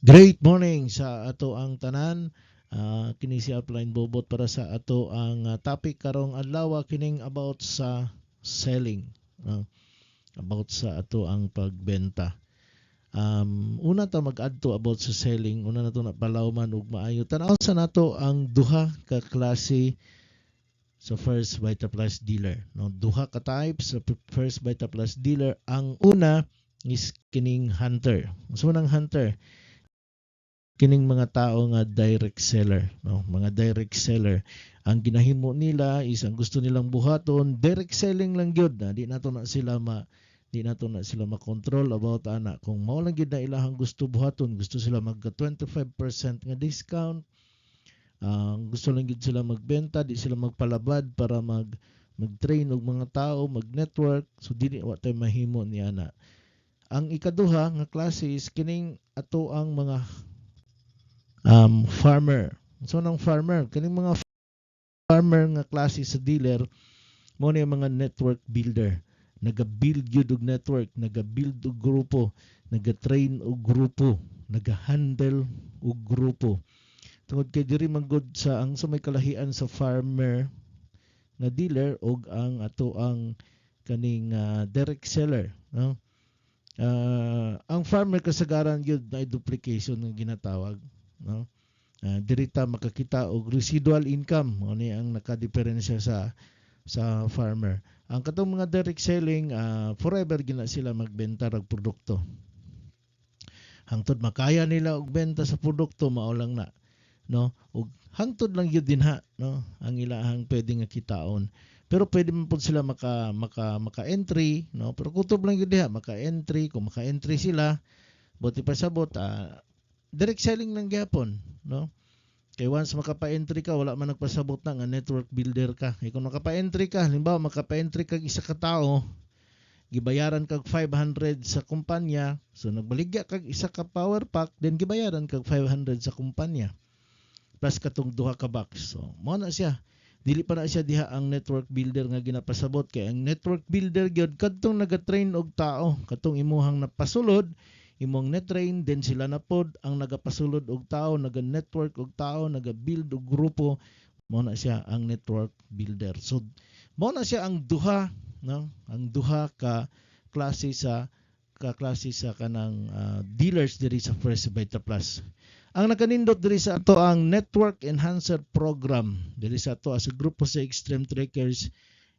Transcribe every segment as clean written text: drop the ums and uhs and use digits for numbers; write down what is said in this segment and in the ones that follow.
Great morning sa ato ang tanan. Kini si Upline Bobot para sa ato ang topic karong adlaw, kining about sa selling. No? About sa ato ang pagbenta. Una ta mag-adto about sa selling, una nato na palawman og maayo. Tan-aw sa nato ang duha ka klase sa First Vita Plus dealer. No, duha ka types sa First Vita Plus dealer. Ang una is kining hunter. Unsa man ang hunter? Kining mga tao nga direct seller, no? Mga direct seller. Ang ginahimo nila is ang gusto nilang buhaton, direct selling lang gyud na di nato na sila makontrol about ana. Kung mao lang gyud na ilahang gusto buhaton, gusto sila magka 25% nga discount, gusto lang gyud sila magbenta, di sila magpalabad para mag-train og mga tao, mag-network, so dili wa tay mahimo ni ana. Ang ikaduha nga klase is kining ato ang mga farmer. So nang farmer, kining mga farmer nga klase sa dealer mo ni mga network builder. Naga-build gyud og network, naga-build og grupo, naga-train og grupo, naga-handle og grupo. Tungod kay diri man gud sa ang sa may kalahian sa farmer nga dealer og ang ato ang kaning direct seller, no? Ang farmer kasagaran gyud na duplication nga ginatawag, no? Diri ta makakita og residual income. Mao ni ang nakadiferensya sa farmer. Ang katong mga direct selling, forever gina sila magbenta og produkto. Hangtod makaya nila og benta sa produkto, mao lang na, no? Ug hangtod lang gyud dinha, no, ang ilahang pwede nga kitaon. Pero pwede man pud sila maka maka maka-entry, no? Pero kutob lang gyud diha maka-entry. Kung maka-entry sila, buot pasabot, direct selling lang gyapon, no? Kay once makapa-entry ka, wala man nagpasabot na nga network builder ka. Kay kung makapa-entry ka, halimbawa makapa-entry kag isa ka tawo, gibayaran kag 500 sa kumpanya, so nagbaligya kag isa ka power pack, then gibayaran kag 500 sa kumpanya. Plus katong duha ka box. So mao na siya. Dili pa na siya diha ang network builder nga ginapasabot, kay ang network builder gyud kadtong naga-train og tao, katong imuhang napasulod, imong na-train, then sila na pod ang nagapasulod og tao, naga-network og tao, naga-build og grupo, mao na siya ang network builder. So mao na siya ang duha, no? Ang duha ka klase sa kanang dealers diri sa First Vita Plus. Ang nakanindot diri sa ato ang Network Enhancer Program diri sa ato as a grupo sa Extreme Trekkers,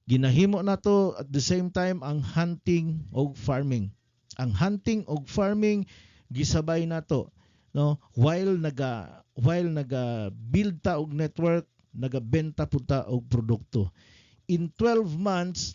ginahimo nato at the same time ang hunting og farming. Ang hunting og farming gisabay nato, no? While naga build ta og network, nagabenta pud ta og produkto. In 12 months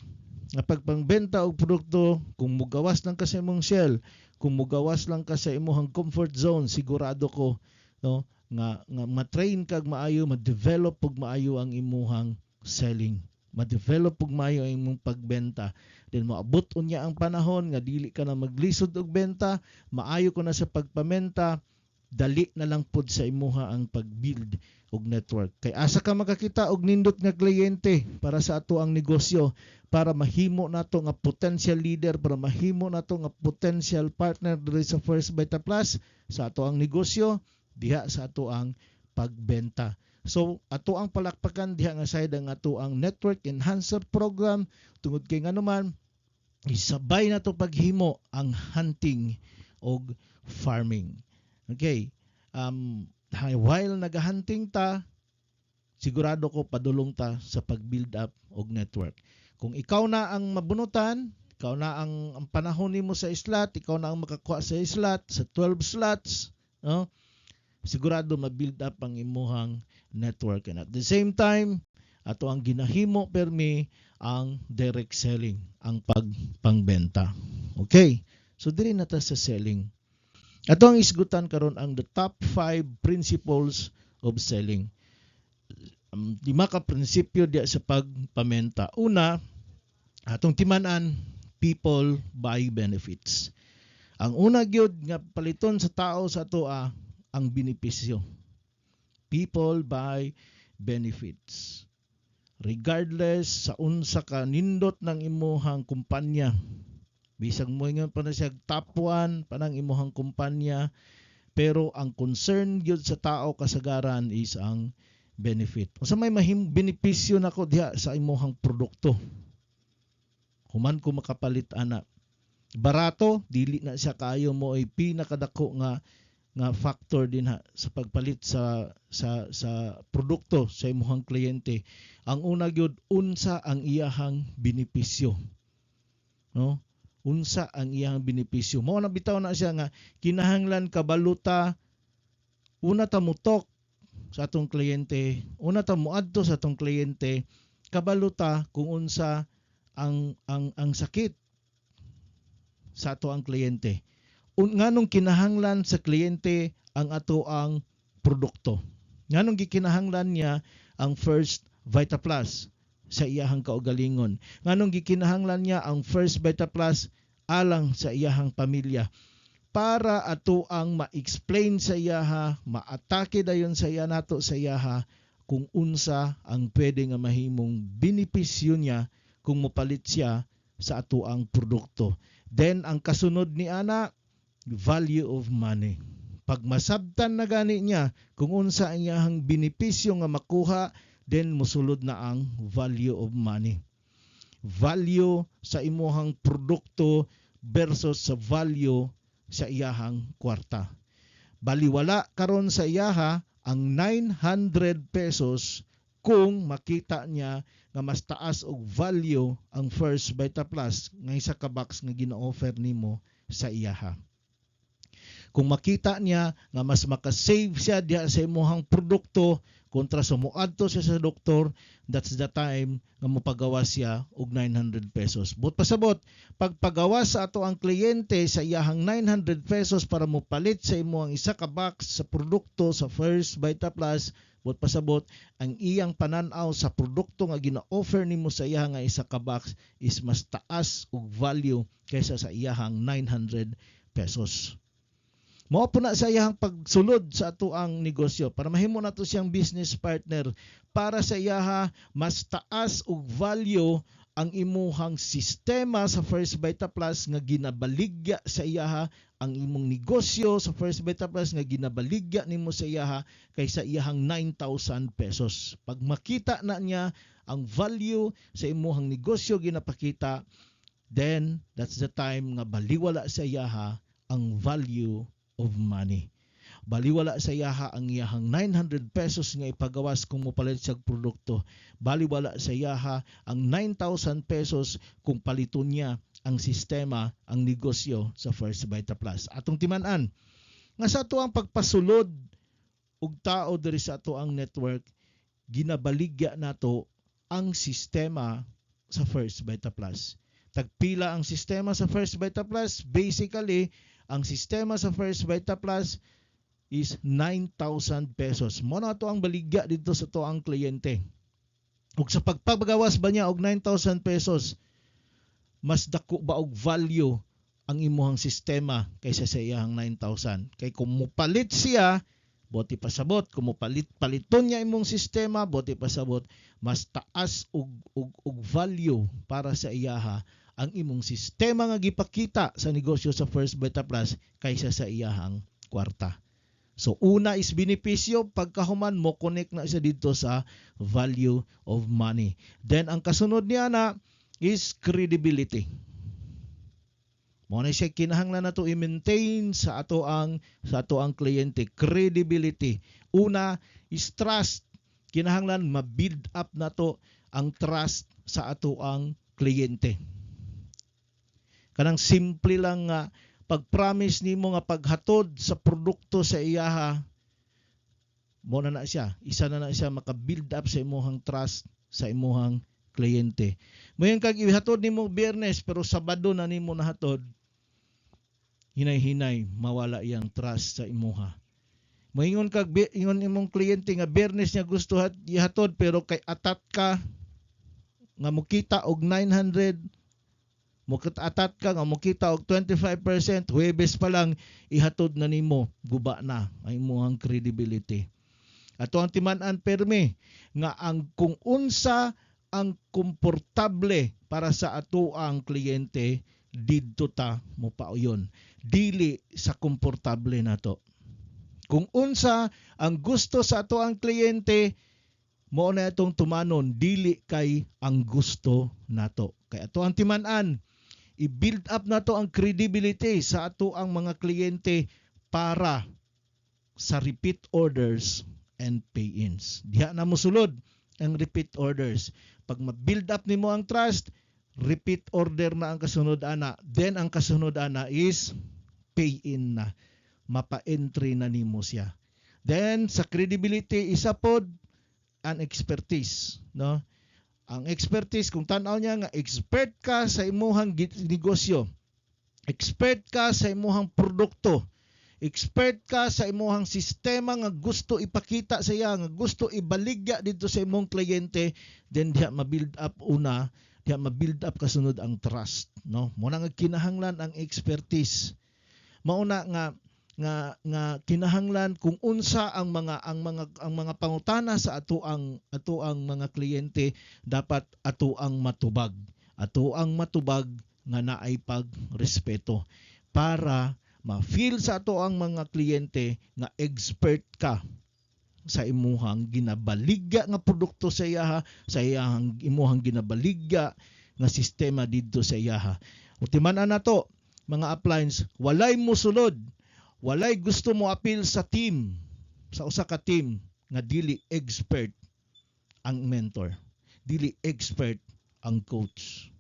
nga pagpangbenta og produkto, kung mugawas lang ka sa imong shell, kung mugawas lang ka sa imong comfort zone, sigurado ko, no, nga ma-train kag maayo, ma-develop pug maayo ang imuhang selling, ma-develop pug maayo ang imong pagbenta. Then moabot unya ang panahon nga dili ka na maglisod og benta, maayo ko na sa pagpamenta, dali na lang pud sa imuha ang pag-build og network. Kay asa ka makakita og nindot nga kliyente para sa ato ang negosyo, para mahimo nato nga potential leader, para mahimo nato nga potential partner diri sa First Vita Plus sa ato ang negosyo? Diha sa ato ang pagbenta. So ato ang palakpakan diha nga side ang ato ang Network Enhancer Program, tungod kay nganuman isabay nato paghimo ang hunting og farming. Okay. While nagahunting ta, sigurado ko padulong ta sa pag-build up og network. Kung ikaw na ang mabunutan, ikaw na ang panahon nimo sa slot, ikaw na ang makakuha sa slot, sa 12 slots, no? Sigurado ma-build up ang imuhang network. And at the same time, ato ang ginahimo permi ang direct selling, ang pagpangbenta. Okay. So diri na ta sa selling. Ato ang isgutan karon ang the top 5 principles of selling. Lima ka prinsipyo diya sa pagpamenta. Una, atong timan-an, people buy benefits. Ang una gyud nga paliton sa tao sa ato ang benepisyo. People buy benefits. Regardless sa unsa ka nindot ng imuhang kumpanya, bisag mo ingon pa na siya top 1 pa ng imuhang kumpanya, Pero ang concern gyud sa tao kasagaran is ang benefit. Unsa may mahim benepisyo nako diha sa imong produkto? Human ko makapalit ana. Barato, dili na siya kaayo mo ay pinakadako nga nga factor din ha sa pagpalit sa produkto sa imong kliyente. Ang una gyud, unsa ang iyahang benepisyo. No? Unsa ang iyang benepisyo? Mao na bitaw na siya nga kinahanglan kabaluta, una ta mo-talk sa atong kliyente, una ta moadto sa atong kliyente, kabaluta kung unsa ang sakit sa ato ang kliyente. Nganong kinahanglan sa kliyente ang ato ang produkto? Nganong gikinahanglan niya ang First Vita Plus sa iyahang kaugalingon? Nganong gikinahanglan niya ang First Vita Plus alang sa iyahang pamilya? Para ato ang ma-explain sa iyaha, maatake dayon sa iya nato sa iyaha kung unsa ang pwede nga mahimong benepisyo niya kung mopalit siya sa ato ang produkto. Then ang kasunod ni ana, value of money. Pag masabtan na gani niya kung unsa ang iyahang benepisyo nga makuha, then musulod na ang value of money. Value sa imuhang produkto versus sa value sa iyahang kwarta. Baliwala karon sa iyaha ang 900 pesos kung makita niya nga mas taas og value ang First Vita Plus nga isa ka box nga gina-offer nimo sa iyaha. Kung makita niya nga mas makasave siya diha sa imuhang produkto kontra sa moadto siya sa doktor, that's the time nga mopagawas siya og 900 pesos. But pasabot, pagpagawas sa ato ang kliyente sa iyahang 900 pesos para mopalit sa imuhang isa ka box sa produkto sa First Vita Plus, but pasabot, ang iyang panan-aw sa produkto nga gina-offer nimo sa iya nga isa ka box is mas taas og value kaysa sa iyahang 900 pesos. Mao po na sa iyang pagsulod sa ato ang negosyo para mahimo nato siyang business partner. Para sa iyaha, mas taas og value ang imuhang sistema sa First Vita Plus nga ginabaligya sa iyaha, ang imong negosyo sa First Vita Plus nga ginabaligya nimo sa iyaha kaysa iyahang 9,000 pesos. Pag makita na niya ang value sa imuhang negosyo ginapakita, then that's the time nga baliwala sa iyaha ang value of money. Baliwala sa iyaha ang iyahang 900 pesos nga ipagawas kung mopalit siya produkto. Baliwala sa iyaha ang 9,000 pesos kung paliton niya ang sistema, ang negosyo sa First Vita Plus. Atong timan-an nga sa ato ang pagpasulod og tao diri sa ato ang network, ginabaligya nato ang sistema sa First Vita Plus. Tagpila ang sistema sa First Vita Plus? Basically, ang sistema sa First Vita Plus is 9,000 pesos. Mo na ato ang baligya dito sa to ang kliyente. Ug sa pagpagawas ba niya og 9,000 pesos, mas dako ba og value ang imuhang sistema kaysa sa iyahang 9,000? Kay kung mopalit siya, bote pasabot, kung mopalit paliton niya imong sistema, bote pasabot, mas taas og value para sa iyaha ang imong sistema nga gipakita sa negosyo sa First Vita Plus kaysa sa iyahang kwarta. So una is benepisyo, pagkahuman mo connect na siya dito sa value of money. Then ang kasunod niya na is credibility. Mo na siya kinahanglan nato i-maintain sa ato ang kliyente, credibility. Una is trust. Kinahanglan ma-build up nato ang trust sa ato ang kliyente. Kanang simple lang nga pag-promise nimo nga paghatod sa produkto sa iyaha, mo na na siya. Isa na na siya maka-build up sa imuhang trust sa imuhang kliyente. Moingon kag ihatod nimo Biyernes pero Sabado na nimo nahatod, hinay-hinay mawala iyang trust sa imuha. Moingon kag ingon imong kliyente nga Biyernes niya gusto ihatod pero kay atat ka nga mokita og 900, atat ka nga mokita og 25%, Huwebes pa lang ihatod na nimo, guba na ang imuhang credibility. Ato ang timan-an permi nga ang kung unsa ang komportable para sa ato ang kliyente, didto ta mopauyon, dili sa komportable nato. Kung unsa ang gusto sa ato ang kliyente, mao na itong tumanon, dili kay ang gusto nato. Kay ato ang timan-an, i-build up nato ang credibility sa ato ang mga kliyente para sa repeat orders and pay-ins. Diha na mosulod ang repeat orders. Pag ma-build up nimo ang trust, repeat order na ang kasunod ana. Then ang kasunod ana is pay-in na. Mapa-entry na nimo siya. Then sa credibility, isa pod ang expertise, no? Ang expertise, kung tan-aw niya nga expert ka sa imuhang negosyo, expert ka sa imuhang produkto, expert ka sa imuhang sistema nga gusto ipakita sa iya, nga gusto ibaligya dito sa imong kliyente, then diha ma-build up una, diha ma-build up kasunod ang trust, no? Mao na nga kinahanglan ang expertise. Mao na nga kinahanglan kung unsa ang mga pangutana sa ato ang mga kliyente, dapat ato ang matubag nga naay pagrespeto para ma-feel sa ato ang mga kliyente nga expert ka sa imuhang ginabaligya nga produkto sa iyaha, sa iyahang imuhang ginabaligya nga sistema didto sa iyaha. Utiman nato, mga uplines, walay musulod, walay gusto mo apil sa team, sa usa ka team nga dili expert ang mentor, dili expert ang coach.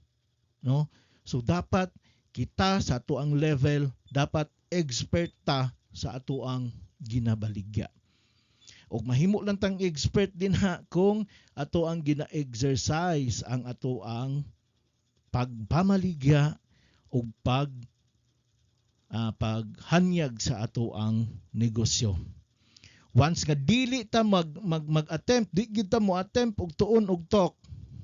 No? So dapat kita sa ato ang level, dapat expert ta sa ato ang ginabaligya. Og mahimo lang tang expert din ha kung ato ang gina-exercise ang ato ang pagpamaligya o paghanyag sa ato ang negosyo. Once nga dili ta mag mag mag-attempt, di gyud ta mo attempt og tuon og talk,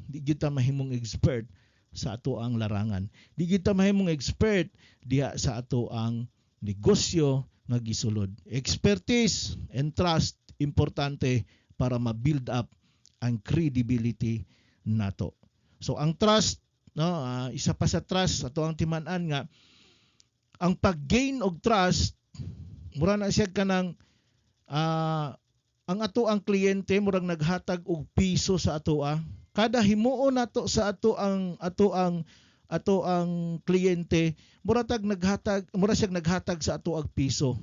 di gyud ta mahimong expert sa ato ang larangan. Di gyud ta mahimong expert diha sa ato ang negosyo nga gisulod. Expertise and trust, importante para ma-build up ang credibility nato. So ang trust, no, isa pa sa trust ato ang timan-an nga ang pag-gain og trust, mura na siya kanang ang ato ang kliyente murag naghatag og piso sa ato ah. Kada himuon nato sa ato ang kliyente, mura siya naghatag sa ato og piso.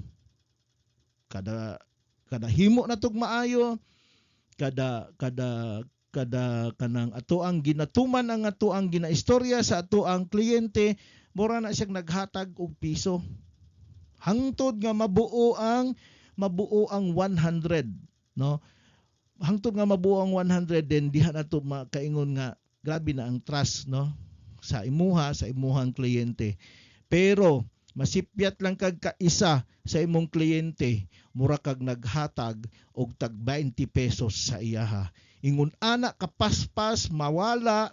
Kada himo natog maayo, kada kanang ato ang ginatuman ang ato ang ginaistorya sa ato ang kliyente, mura na siyang naghatag og piso hangtod nga mabuo ang 100, no? Hangtod nga mabuo ang 100, then diha nato makaingon nga grabe na ang trust, no, sa imuha, sa imuhang kliyente. Pero masipyat lang kag kaisa sa imong kliyente, mura kag naghatag og tag 20 pesos sa iyaha. Ingon ana kapaspas mawala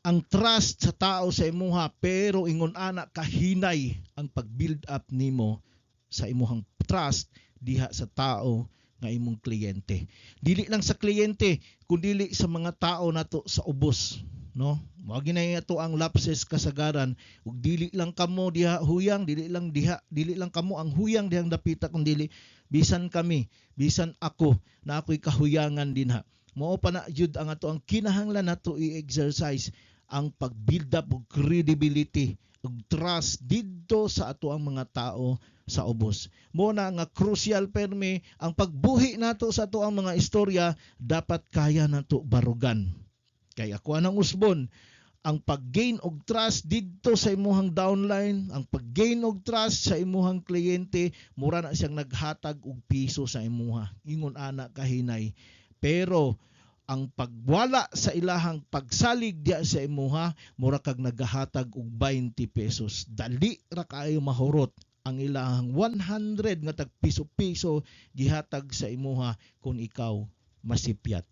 ang trust sa tao sa imuha, pero ingon ana kahinay ang pag-build up nimo sa imuhang trust diha sa tao nga imong kliyente. Dili lang sa kliyente kundili sa mga tao nato sa ubos, no? Mao ginay ato ang lapses kasagaran ug dili lang kamo diha huyang, dili lang kamo ang huyang dihang dapita, kun dili bisan kami, bisan ako na ako'y kahuyangan dinha. Mao pa na jud ang ato ang kinahanglan nato i-exercise ang pag-build up og credibility ug trust didto sa ato ang mga tao sa ubos. Mo na nga crucial permi ang pagbuhi nato sa ato ang mga istorya, dapat kaya nato barugan. Kay ako anang usbon, ang pag-gain og trust didto sa imuhang downline, ang pag-gain og trust sa imuhang kliyente, mura na siyang naghatag og piso sa imuha. Ingon ana kahinay. Pero ang pagwala sa ilahang pagsalig diya sa imuha, mura kag nagahatag og 20 pesos. Dali ra kaayo mahurot ang ilahang 100 nga tag piso-piso gihatag sa imuha kung ikaw masipyat.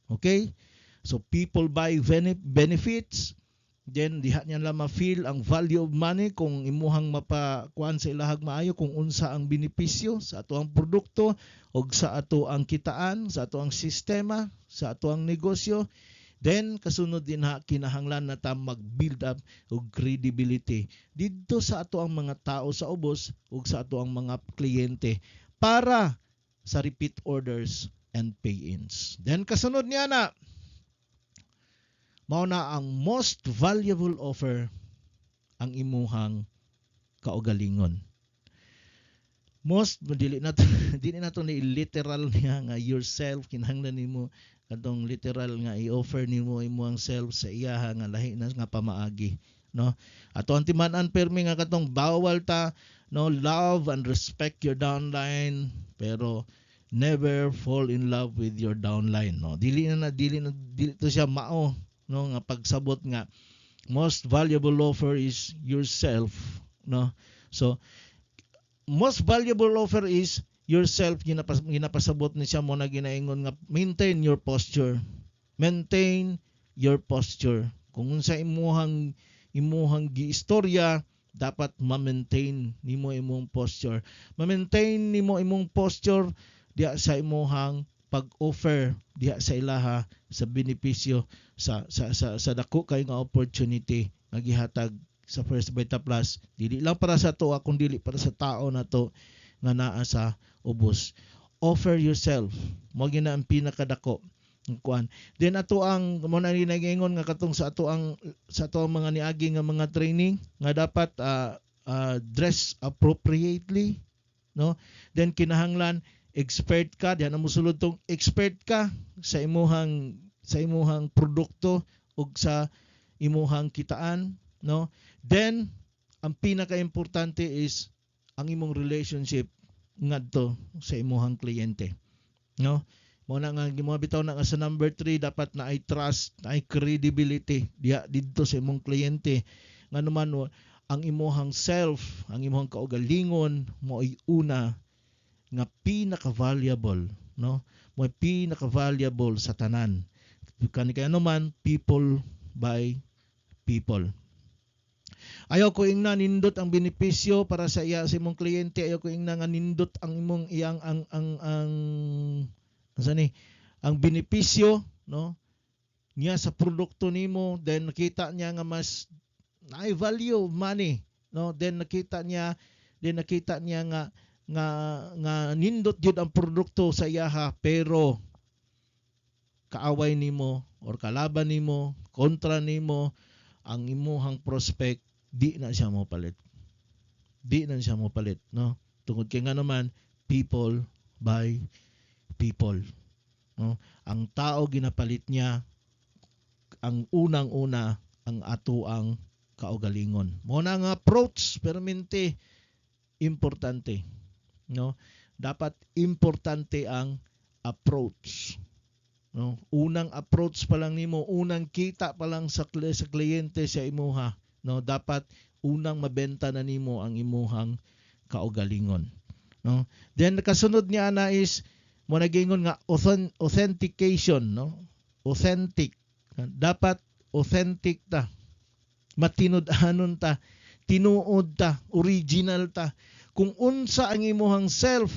Okay? So people buy benefits, then diha niya lang ma-feel ang value of money kung imuhang mapakuan sa ilahag maayo kung unsa ang benepisyo sa ato ang produkto og sa ato ang kitaan, sa ato ang sistema, sa ato ang negosyo. Then kasunod din ha, kinahanglan na ta mag-build up og credibility didto sa ato ang mga tao sa ubos ug sa ato ang mga kliyente. para sa repeat orders and pay-ins. Then kasunod niya na mao na ang most valuable offer, ang imuhang kaugalingon. Most dili na to ni literal niya nga yourself. Kinahanglan nimo katong literal nga i-offer nimo imong self sa iyaha nga lahi na nga pamaagi, no? Ato ang timan-an permi nga katong bawal ta, no? Love and respect your downline, pero never fall in love with your downline, no? Dili na dili to siya mao, no, nga pagsabot nga most valuable offer is yourself, no? So most valuable offer is yourself, ginapasabot ni siya mo na ginaingon nga maintain your posture. Maintain your posture. Kung unsa imuhang giistorya, dapat ma-maintain nimo imong posture. Ma-maintain nimo imong posture diha sa imuhang pag-offer diha sa ilaha sa benepisyo sa dako kay nga opportunity nga gihatag sa First Vita Plus, dili lang para sa ato kun dili para sa tao nato nga naa sa ubos. Offer yourself, mo gina ang pinakadako ng kuan. Then ato ang mo na ni nagaingon nga katong sa ato ang mga niagi nga mga training nga dapat dress appropriately, no? Then kinahanglan expert ka diha na, mosulod tong expert ka sa imuhang produkto ug sa imuhang kitaan, no? Then ang pinaka-importante is ang imong relationship ngadto sa imuhang kliyente, no? Mo na nga gimo bitaw na nga sa number 3, dapat na ay trust, na ay credibility diha didto sa imong kliyente. Ngano man, ang imuhang self, ang imuhang kaugalingon mo ay una nga pinaka-valuable, no? Mo pinaka-valuable sa tanan. Kani kaya naman, people buy people. Ayaw ko ingna nindot ang benepisyo para sa iya sa imong kliyente, ayaw ko ingna nga nindot ang imong iyang ang unsa ni ang benepisyo, no, niya sa produkto nimo. Then nakita niya nga mas naay value of money, no? Then nakita niya nga nindot gyud ang produkto sa iyaha, pero kaaway nimo or kalaban nimo, kontra nimo, ang imuhang prospect, di na siya mo palit, di na siya mo palit, no? Tungod kay nga naman, people buy people, no? Ang tao ginapalit niya ang unang-una ang ato ang kaugalingon. Mo na nga approach permente importante, no? Dapat importante ang approach, no? Unang approach pa lang nimo, unang kita pa lang sa kliyente sa imuha, no, dapat unang mabenta na nimo ang imuhang kaugalingon, no? Then kasunod niya na is mo nagingon nga authentication, no? Authentic, dapat authentic ta, matinud-anon ta, tinuod ta, original ta. Kung unsa ang imuhang self,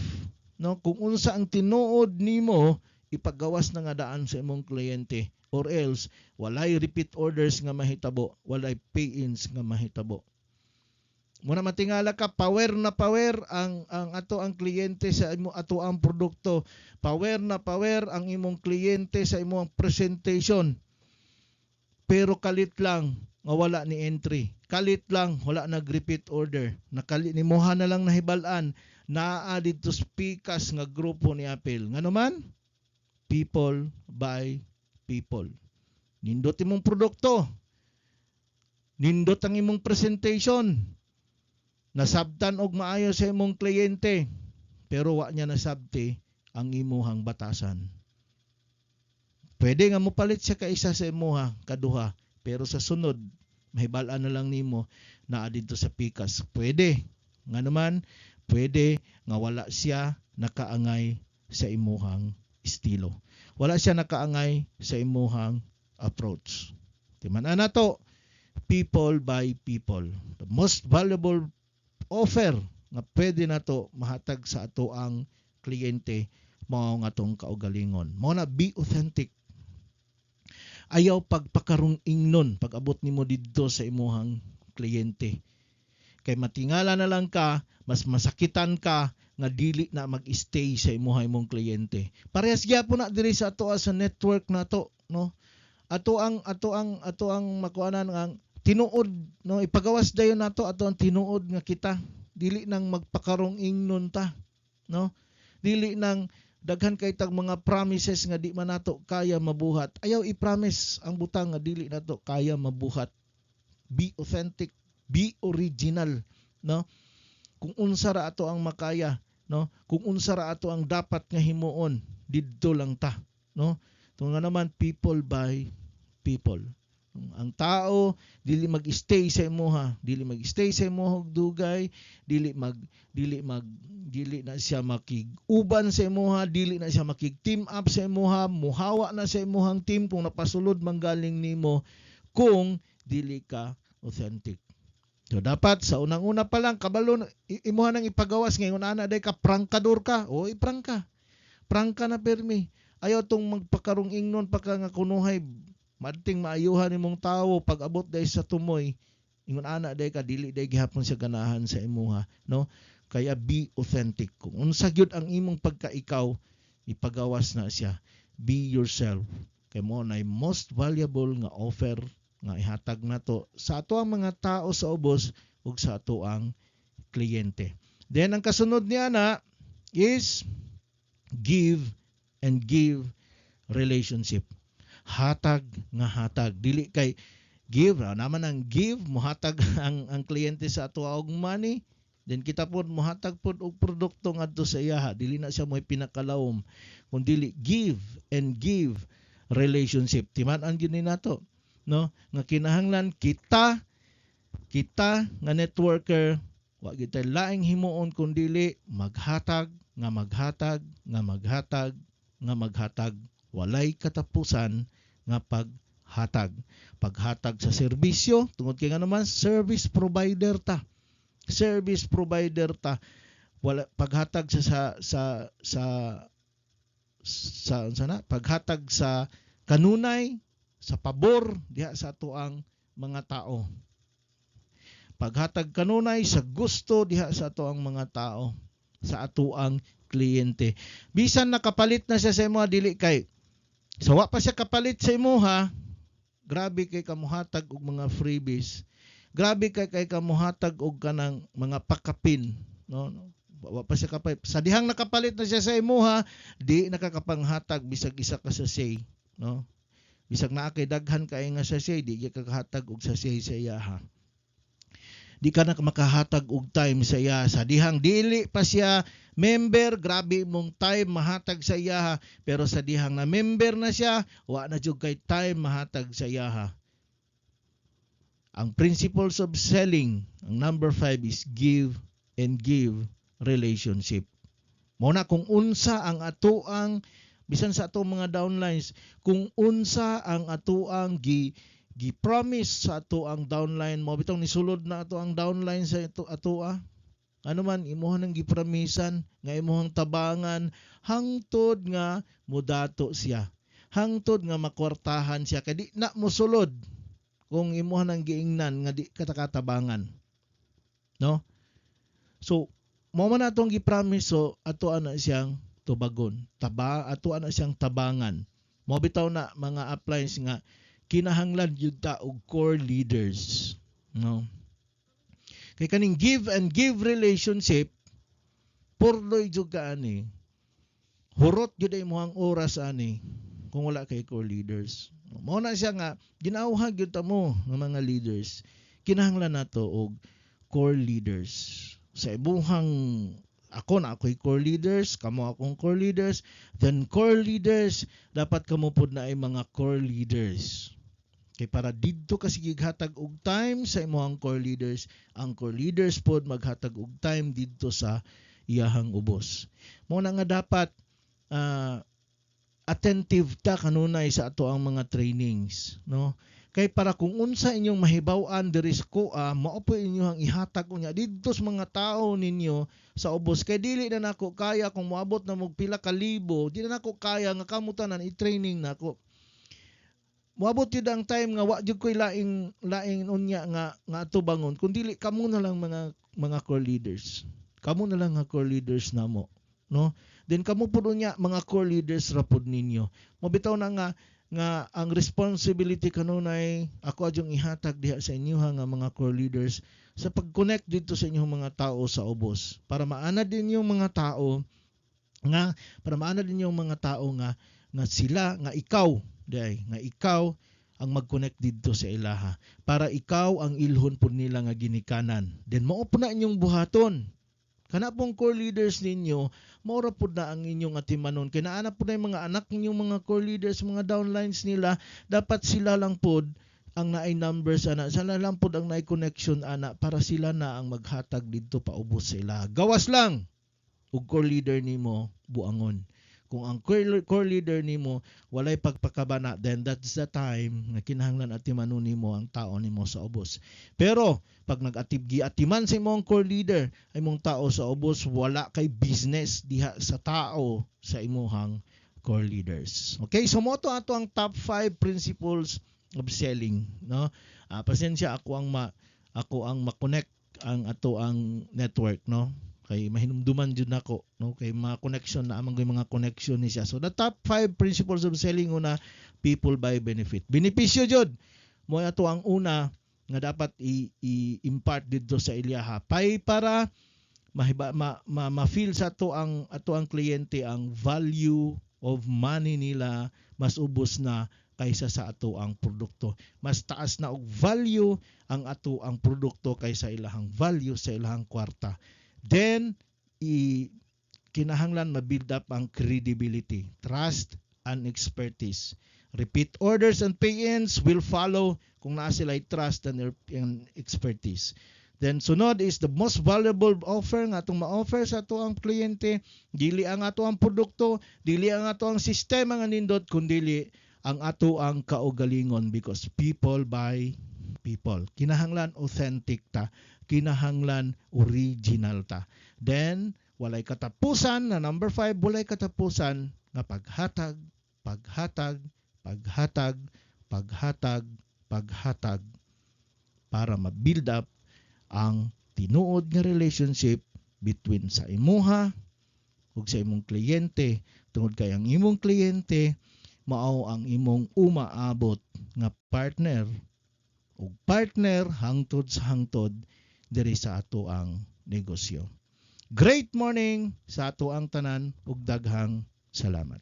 no, kung unsa ang tinuod nimo, ipagawas na nga daan sa imong kliyente, or else walay repeat orders nga mahitabo, walay pay-ins nga mahitabo. Muna matingala ka, power na power ang ato ang kliyente sa imo ato ang produkto. Power na power ang imong kliyente sa imong presentation. Pero kalit lang nga wala ni entry. Kalit lang wala nag-repeat order. Nakali nimuha na lang nahibal-an naa didto sa pikas nga grupo ni apil. Ngano man, people buy people. Nindot imong produkto. Nindot ang imong presentation. Nasabtan og maayo sa imong kliyente, pero wa niya nasabti ang imuhang batasan. Pwede nga mopalit siya kaisa sa imuha, kaduha, pero sa sunod mahibal-an na lang nimo naa didto sa pikas. Pwede. Nga naman, pwede nga wala siya nakaangay sa imuhang estilo. Wala siya nakaangay sa imuhang approach. Timan nato, people buy people. The most valuable offer nga pwede nato mahatag sa ato ang kliyente mao nga atong kaugalingon. Mao na, be authentic. Ayaw pagpakarong ingnon pag abot nimo didto sa imuhang kliyente. Kay matingala na lang ka, mas masakitan ka nga dili na mag-stay sa imuha, imong kliyente. Parehas gyapon na diri sa atoa sa network nato, no? Ato ang makuanan ang tinuod, no? Ipagawas dayon nato ato ang tinuod nga kita. Dili nang magpakarong ingnon ta, no? Dili nang daghan kay tag mga promises nga di man nato kaya mabuhat. Ayaw i-promise ang butang nga dili nato kaya mabuhat. Be authentic, be original, no? Kung unsa ra ato ang makaya, no? Kung unsa ra ato ang dapat nga himuon, didto lang ta, no? Tungod nga naman, people buy people. Ang tao dili mag-stay sa imuha, dili mag-stay sa imuha og dugay, dili na siya makig-uban sa imuha, dili na siya makig-team up sa imuha, muhawa na sa imuhang team kung napasulod manggaling nimo kung dili ka authentic. So dapat sa unang-una pa lang kabalo imuha nang ipagawas ngayon ana day ka, prangkador ka o iprangka. Prangka na permi. Ayaw tong magpakarong ingnon pa ka nga kunuhay madting maayuhan nimong tawo, pag abot day sa tumoy, ingon ana day ka, dili day gihapon siya ganahan sa imuha, no? Kaya be authentic. Kung unsa gyud ang imong pagka-ikaw, ipagawas na siya. Be yourself kay mo nay most valuable nga offer nga ihatag nato sa ato ang mga tao sa ubos ug sa ato ang kliyente. Then ang kasunod niya na is give and give relationship. Hatag nga hatag. Dili kay give ra naman ang give, mohatag ang kliyente sa ato og money, then kita pod mohatag pod og produkto ngadto sa iyaha. Dili na siya mo'y pinakalawom kun dili give and give relationship. Timan-an gyud ni nato, no, nga kinahanglan kita kita nga networker, wa gyud tay laing himuon kun dili maghatag nga maghatag nga maghatag nga maghatag, walay katapusan nga paghatag, paghatag sa serbisyo, tungod kay nga naman service provider ta, service provider ta. Wala paghatag sa unsa na, paghatag sa kanunay, sa pabor diha sa atoang mga tao, paghatag kanunay sa gusto diha sa atoang mga tao, sa atoang kliyente. Bisan nakapalit na siya sa imo, dili kay sa wa pa siya kapalit sa imuha, grabe kay kamuhatag og mga freebies, grabe kay kamuhatag og kanang mga pakapin, no? Wa pa siya kapalit. Sa dihang nakapalit na siya sa imuha, di nakakapanghatag bisag isa ka sachet, no? Bisag naa kay daghan kay nga sachet, di gyud kakahatag og sachet sa iyaha. Di ka na makahatag og time sa iya. Sa dihang dili pa siya member, grabe mong time mahatag sa iyaha, pero sa dihang na member na siya, wa na jud kay time mahatag sa iyaha. Ang principles of selling, ang number 5 is give and give relationship. Mao na kung unsa ang atoang, bisan sa atong mga downlines, kung unsa ang atoang gi gi-promise sa ato ang downline mo, bitong nisulod na ato ang downline sa ito atoa, ano man imuha nang gipromisan nga imuhang tabangan hangtod nga mudato siya, hangtod nga makwartahan siya, kay di na mosulod kung imuha nang giingnan nga di katakatabangan, no? So mao man atong gi-promise, so ato ana siyang tubagon, taba ato ana siyang tabangan. Mao bitaw na, mga uplines, nga kinahanglan gyud ta og core leaders, no? Kay kaning give and give relationship, purloy jud ka ani, hurot jud ay imong oras ani kung wala kay core leaders. Mao na siya nga ginawhag gyud ta mo nga mga leaders, kinahanglan nato og core leaders sa imuhang. Ako na ako'y core leaders, kamo akong core leaders, then core leaders, dapat kamo pod na ay mga core leaders. Kay para didto ka sige hatag og time sa imong core leaders, ang core leaders pod maghatag og time didto sa iyahang ubos. Mao na nga dapat attentive ta kanunay sa ato ang mga trainings, no? Kay para kung unsa inyong mahibaw-an diri sa kuha, mao po inyong ihatag unya didto sa mga tao ninyo sa ubos, kay dili na nako kaya kung moabot na mo pila ka libo, di na nako kaya nga kamo tanan i-training nako. Moabot yun ang time nga wa jud ko'y laing laing unya nga nga atubangon kun dili kamo na lang mga core leaders. Kamo na lang nga core leaders namo, no? Then kamo pud unya mga core leaders ra pud ninyo. Mao bitaw na nga nga ang responsibility kanunay ako adyong ihatag diha sa inyoha nga mga core leaders sa pag-connect dito sa inyong mga tao sa ubos para maanad din yung mga tao nga nga sila nga ikaw diay nga ikaw ang mag-connect didto sa ilaha para ikaw ang ilhon pud nila nga ginikanan. Then mao pud na inyong buhaton. Kana pong core leaders ninyo, mao ra pud na ang inyong atimanon kay naa na pud na yung mga anak ninyong mga core leaders, mga downlines nila. Dapat sila lang pod ang naay numbers ana, sila lang pod ang naay connection ana para sila na ang maghatag didto paubos sa ila. Gawas lang ug core leader nimo buangon. Kung ang core leader nimo walay pagpakabana, then that's the time nga kinahanglan atimanon nimo ang tao nimo sa ubos. Pero pag nag-atib giatiman sa imong core leader ay imong tao sa ubos, wala kay business diha sa tao sa imuhang core leaders. Okay, so mao to ato ang top 5 principles of selling, no? Pasensya, ako ang ma-connect ang ato ang network, no? Kay mahinumduman jud nako, no? Kay mga connection na amang mga connection ni siya. So the top 5 principles of selling: una, people buy benefit, benepisyo jud. Mao ato ang una nga dapat i-impart didto sa ilyaha pay para mahiba ma, ma, ma-feel sa ato ang kliyente ang value of money nila mas ubos na kaysa sa ato ang produkto. Mas taas na og value ang ato ang produkto kaysa ilahang value sa ilahang kwarta. Then i kinahanglan ma-build up ang credibility, trust and expertise. Repeat orders and pay-ins will follow kung naa sila trust and expertise. Then sunod is the most valuable offer nga atong ma-offer sa ato ang kliyente, dili ang ato ang produkto, dili ang ato ang sistema nga nindot, kundili ang ato ang kaugalingon, because people buy people. Kinahanglan authentic ta, kinahanglan original ta. Then walay katapusan na number 5, walay katapusan nga paghatag, paghatag, paghatag, paghatag, paghatag para ma-build up ang tinuod nga relationship between sa imuha ug sa imong kliyente, tungod kay ang imong kliyente mao ang imong umaabot nga partner ug partner hangtod sa hangtod diri sa ato ang negosyo. Great morning sa ato ang tanan ug daghang salamat.